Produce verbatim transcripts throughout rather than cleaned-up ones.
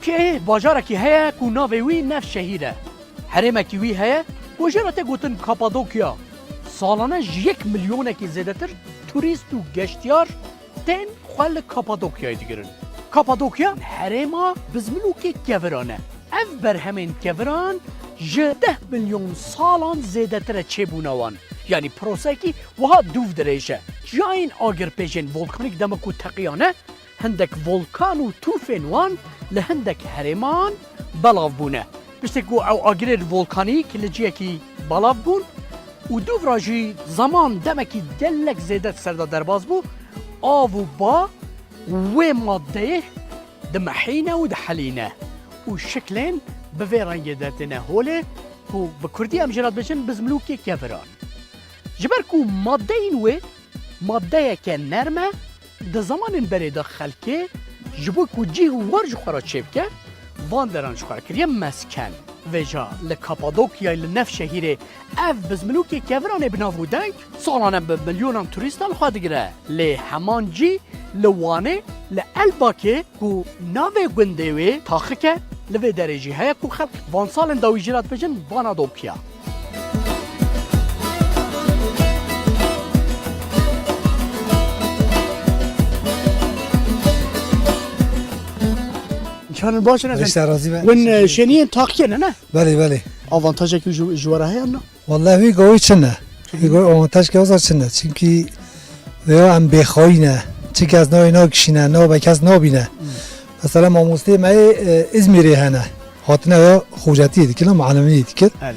Kê bajarekî heye ku navê wî Nevşehîr e. Herêmekî wî heye ku jê re tê gotin Kapadokya. Salane ji yek milyonekî zêdetir turîst û geştyar tên xwe li Kapadokyayê digirin. Kapadokya herêma bizmilûkê keviran e. Ev berhemên keviran ji deh milyon salan zêdetir e çêbûna wan. Yanî proseyekî wiha dûv dirêj e. Ciyayên agirpêjên volkanîk dema ku teqiyane, hindek volkan û tûfên wan li hindek herêman belav bûne. Piştî ku ew agirên volkanîk li ciyekî belav bûn û dûv re jî zeman demekî gelek zêde di ser de derbas bû, av û ba wê maddeyê dimehîne û dihelîne û şiklên bi vê rengê dertêne holê ku bi kurdî em jê re dibêjin bizmilûkê keviran. Ji ber ku maddeyên wê maddeyeke nerm e, di zemanên berê de xelkê ji bo ku cih û war ji xwe re çêbike, van deran ji xwe re kiriye mesken. Vêca li Kapadokyayê, li Nevşehîrê ev bizmilûkê keviran ê bi nav û deng salane bi milyonan turîsta li xwe digire. Lê heman cî li Wanê, li Elbakê ku navê gundê wê Taxik e, li vê derê jî heye ku xelk van salên dawî jê re dibêjin Vana Dokya. Çanin baş ne? Beşte razî be. Win, e, şeniyên Taxikê ne, ne? Belê, belê. Avantajekî ji, ji we re heye, ne? Wallahî wî gavî çi ne. Wî gavî avantaj ke wisa çi ne. Çimkî vêya em bêxayî ne. Çi kes nayê nakişîne, nabe kes nabîne. Hmm. Mesela mamosteyê me yê, e, Îzmîrê hene. Hatine ya xocetiyê dikir, muallimiyê dikir. Belê.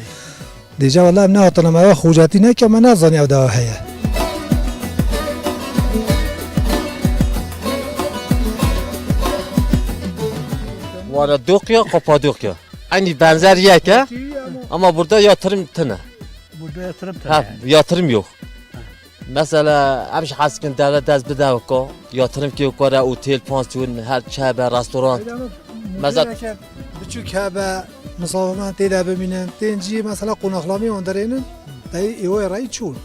Dêca wela em nehatine me ya xocetî neke, me nezanî ew dewa heye. Vana Dokya, Kapadokya. Aynı benzer yek e, ama burada yatırım tine. Burada yatırım tine. Ha, yani. Yatırım yok. Mesela, em ji hez dikin devlet dest bide weko, yatırım ki weko re otel, pansiyon, her çi hebe, restoran. Öyle ama Mezat. Biçûk hebe, misafirman tê de bimînin, tên cî mesela qonaxlamî wan derênin, dayê êwayê rayî çûn.